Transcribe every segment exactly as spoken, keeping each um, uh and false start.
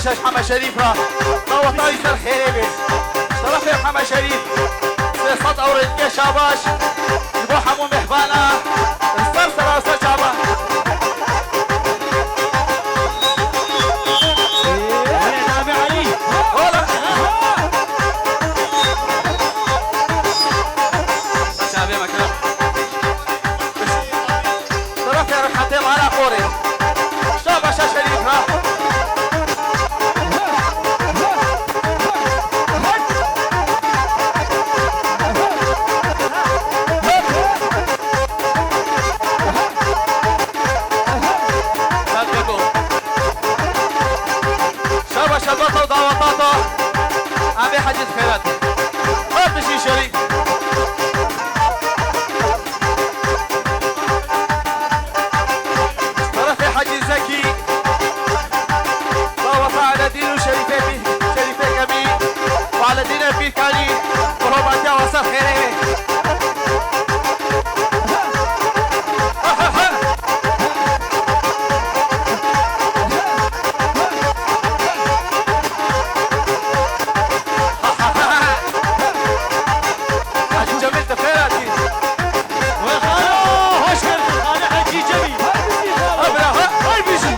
Şaş Heme Şerîf re. Daweta wî ser xêrê bê. Ji terefê Heme Şerîf. Sê sed ewro dike şabaş. Ji bo hemû mehbana. Ser sera ser çava. Wele Name Elî. Wele. Çavê me kira. Terefê rehmetê mala xorê. Şabaşa Şerîf ha. Şabaşa bata û daweta ta. Abê Hecî xêrat. Hat bijî Şerîf. Terefê Hecî Zekî, daweta Eledîn û Şerîfê Pî-, Şerîfê Kemî û Eledînê Pîrkanî, bi homatiya we ser xêrê. Hecî Cemîl, tu xêr hatî. We xalo, hoş geldin, Xalê Hecî Cemîl. Abra, ha, hay bijî.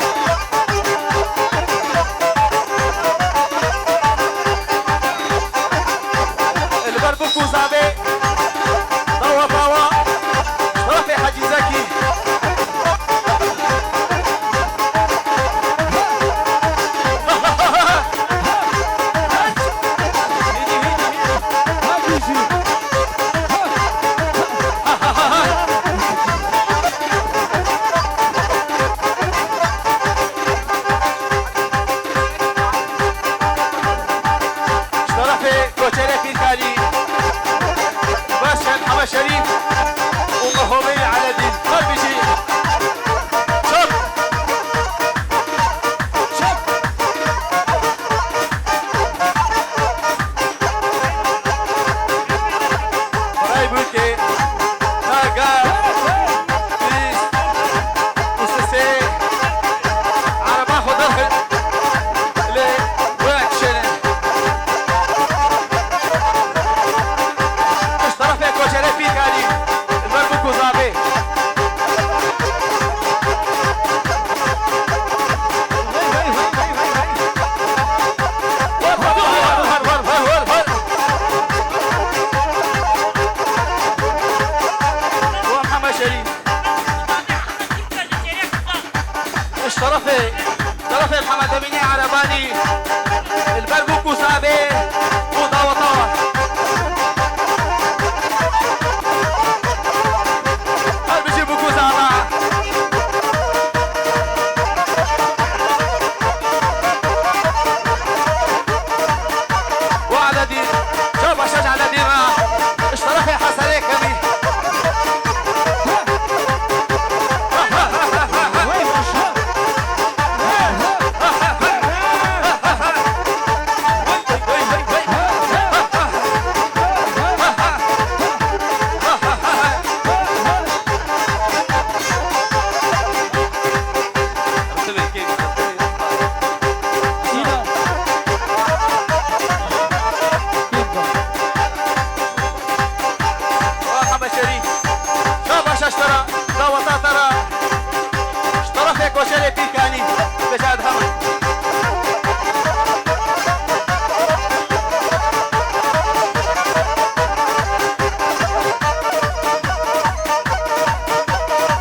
Li ber bûk û zavê, dawa bawa, tarafê Hecî Zekî. Ji terefê Koçerê Pîrkanî, Başkan Heme Şerîf û Mehomê Eledîn. Her bijî. Çap! Çap! Parayê bûkê, naga, bîst, û sisê, ereba xwe derxin, lê wek şêne. Ji terefê Koçerê Pîrkanî, li ber bûk û zavê. Ji terefê, terefê Mihemed Emînê Erebanî, li ber bûk û zavê û daweta. Her bijî bûk û zava. Û Eledîn, çav başa ji Eledîn re, ji terefê Hesenê Kemî. Şabaş, şaş te re, daweta te re. Ji terefê Koçerê Pîrkanî, bêje Edhem.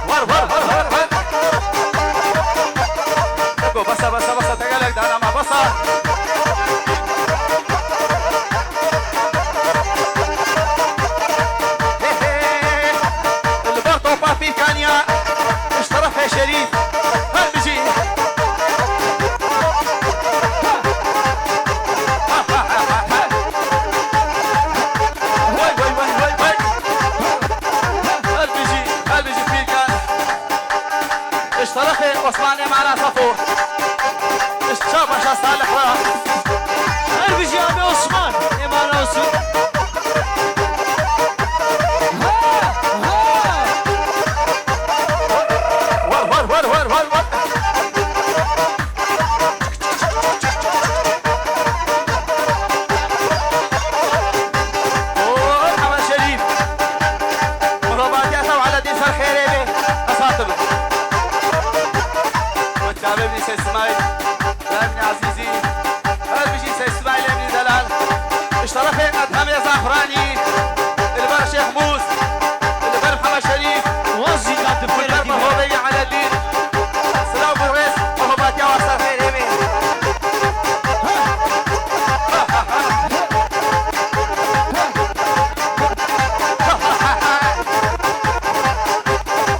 War, war, war, war, war. Basa, basa, basa, tegelek dana ma, basa. He, he. Li ber topa Pîrkaniya, ji terefê Şerîf, her bijî. Vay, vay, vay, vay, vay. Her bijî, her bijî Pîrkan. Ji terefê Osmanê Mala Safo. Ji çav başa Salih ra. Her bijî Amê Osman. Ê Mala olsun. Ha, ha. War, war, war, war, war, war. Li ber Şêx Mûs, li ber Mihemed Şerîf, li ber Mihoveyî Eledîn. Silav û rêz, muhebetiya wan ser xêrê be.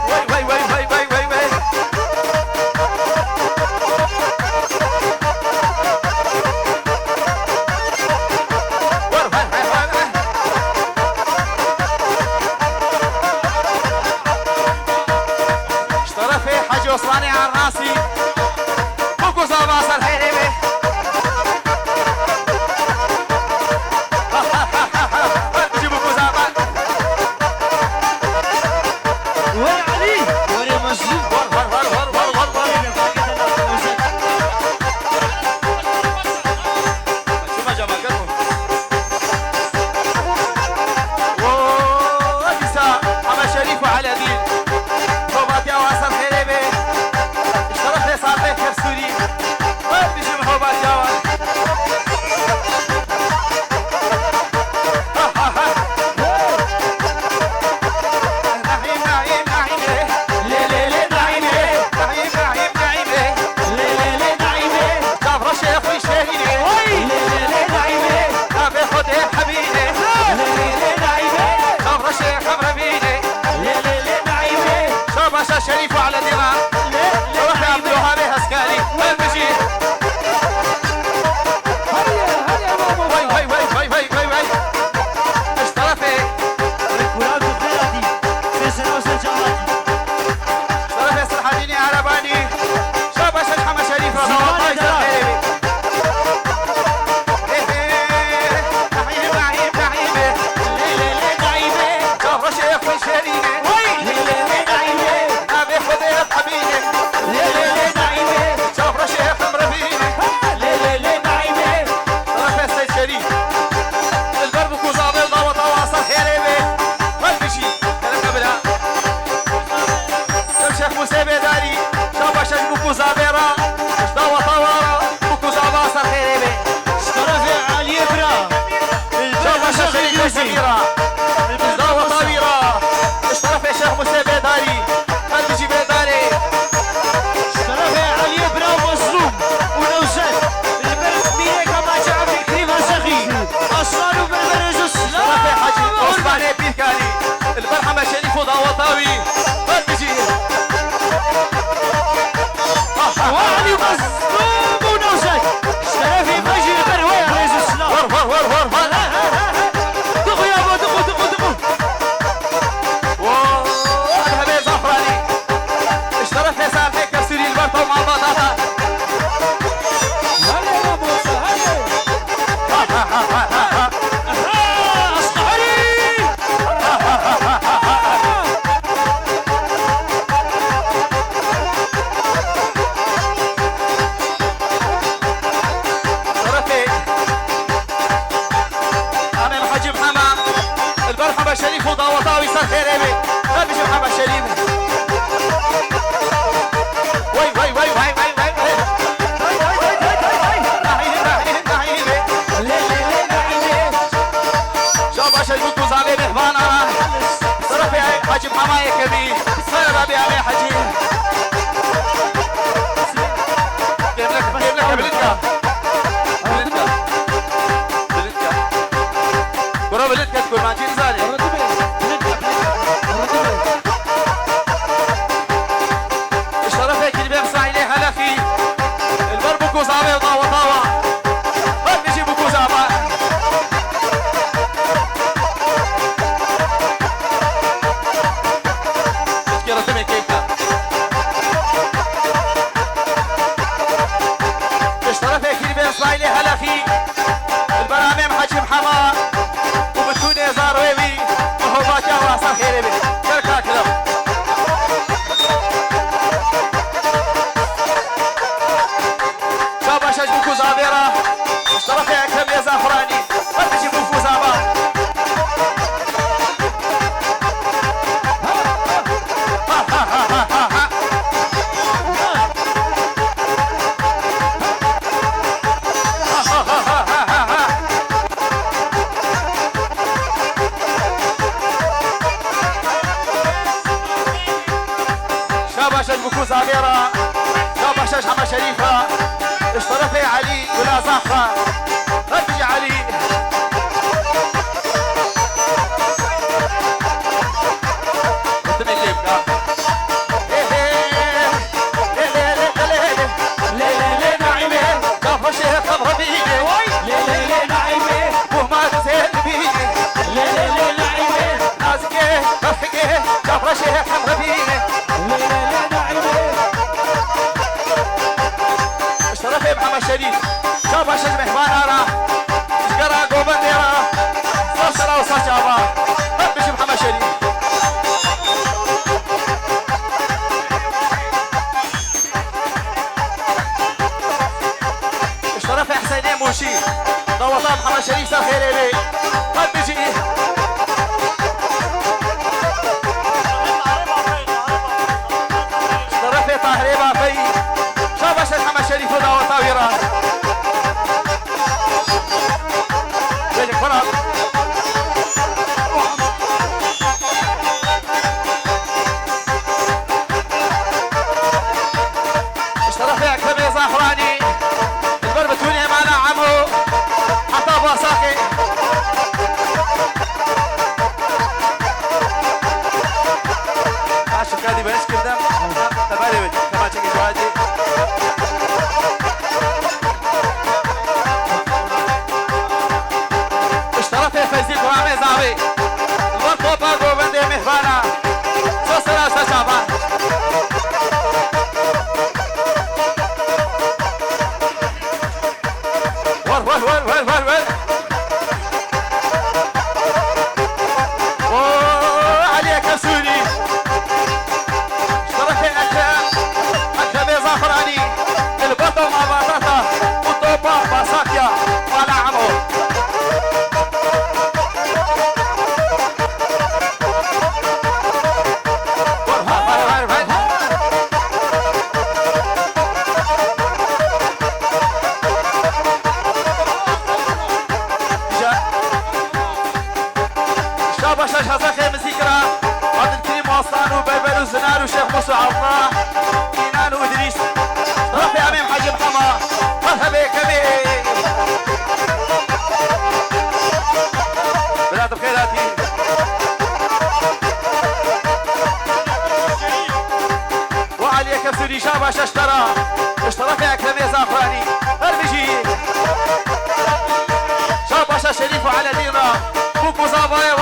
Wey, wey, wey, wey, wey, wey, wey. Ji terefê Hecî Osmanê Ernasî, Bûk û Zava ser xêrê be. Her bijî Bûk û Zava. Wey Elî! Werê Mezlûm! War, war, war. Çima cama germ o? Wo, dîsa Heme Şerîf û Eledîn. Tobatiya wan ser xêrê be. Ji terefê Sardê Kefsûrî. Her bijî muhebetiya wan. Naîm, Naîm, Naîmê. Lê, lê, lê, Naîmê. Naîm, Naîm, Naîmê. Lê, lê, lê, Naîmê. Çavreşê xwîn şêrînê. Oy! Lê, lê, lê, Naîmê. Navê Xwedê Hemînê. Lê, lê, lê, Naîmê. Çavreşê Xemremînê. Lê, lê, lê, Naîmê. Şabaşa Şerîf û Eledîna. Lê, lê, Naîmê. Ruhê Ebdulwehabê Heskarî. Her bijî. Hey, hey, hey, hey, hey, hey, hey, hey, hey. Ji terefê Kur'an tu xêr hatî. Fêsel Husên Çamatî. Ji terefê Serhedînê Erebanî. Şabaş Hecî Heme Şerîf re. Zîwanê dawatay ser xêrê be. Hê, hê. Nehîm, Nehîm, Nehîmê. Lê, lê, lê, Nehîmê. Çavreşê xwîn şêrînê. Wey! Lê, lê, lê, Nehîmê. Navê Xwedê Hemînê. Lê, lê, lê, Nehîmê. Çavreşê Xemremînê. Lê, lê, lê, Nehîmê. Terefê Seyd Şerîf. Li ber Bûk û Zavê daweta wan ser xêrê be. Her bijî. Gereke bira. Li Şêx Mûsê Bêdarî. Şabaş ji Bûk û Zavê re. Ji daweta wan re. Bûk û Zava ser xêrê be. Ji terefê Eliyê bira. Şabaş Şerîf Şemî re. Ji daweta wî re. Ji terefê Şêx Mûsê Bêdarî. Her bijî Bêdarê. Ji terefê Eliyê bira Mezlûm û Newzet. Li ber mîrêka Maçe Ebdulkerîm Hesexî. Aslan û berberêz û silav. Ji terefê Hecî Osmanê Pîrkanî. Li ber Heme Şerîf û daweta wî. Her bijî. Wa Elî Mezlûm û Newzet. Ji terefê me jî li ber we rêz û silav. War, war, war, war, war. Diqu ya bo, diqu, diqu, diqu. Wo, Hemê Zafranî. Ji terefê Sardê Kefsûrî li ber Tom Abatata. Hale Ramosa, hale. Aha, Asqarî. Terefê Amê Hecî Mihemed, li ber Heme Şerîf û daweta wî ser xêrê be. Her bijî Heme Şerîf. Wey, wey, wey, wey, wey, wey, wey. Nehîm, Nehîm, Nehîmê. Lê, lê, lê, Nehîmê. Şabaş ji Bûk û Zavê mêhvana. Terefê Hecî Mihemed Yekemî. Ser rabê Amê Hecî. Kêmlek, kêmlek, bilind ka. Bilind ka. Bilind ka. Kuro bilind ke, kurmancî nizanî. Zavêra, ya başa ji Hema Şerîf re, ji terefê Elî Gulazax re. Her bijî Elî. Ritmê tê bika. Lê, lê, lê, lê, lê, lê, lê, lê, lê, lê, Naîmê, Cafer Şêx Xemxemînê. Lê, lê, lê, Naîmê, Muhammed Zênbînê. Lê, lê, lê, Naîmê, Nazikê, Refîqê, Cafer Şêx Xemxemînê. Lê, lê, lê, Naîmê. Ji terefê Mihemed Şerîf, çav baş ji mehmana re, ji gera govendê re, ser sera û ser çava. Her bijî Mihemed Şerîf. Ji terefê Hesênê Mûşî, daweta Mihemed Şerîf ser xêrê bê. Her bijî. Ji terefê Tahirê Bafeyî, çav baş ji Mihemed Şerîf û daweta wî re. Gelin kura. Ji terefê Ekremê Zahranî, li ber bitûnê mala Emo, heta Basakê. Aşık Kadî beş kirdim. Teberê bit. Kemaçekî Zuhacî. Ji terefê Feyzî Guramê Zavê. Li ber topa govendê mihvana. Sosera ser çavan. Wer, wer, wer, wer, wer, wer. O, Elî Ekem Sûrî. Ji terefê Ekrem, Ekremê Zafiranî. Li ber doma Batata û topa Basakiya. Mala Emo. Şabaşa Şazexê Mizîkira, Abdülkerim Aslan û Berber û Zinar û Şêx Musa Abla, Înan û Idrîs, Rafi Amîm Hacı Hama, Merhebê Kemê. Bila tu xêr hatî. Û Aliyê Kefsûrî şabaşa ji te re. Ji terefê Ekremê Zafranî. Her bijî. Şabaşa Şerîf û Eledîn re. Bûk û zavayê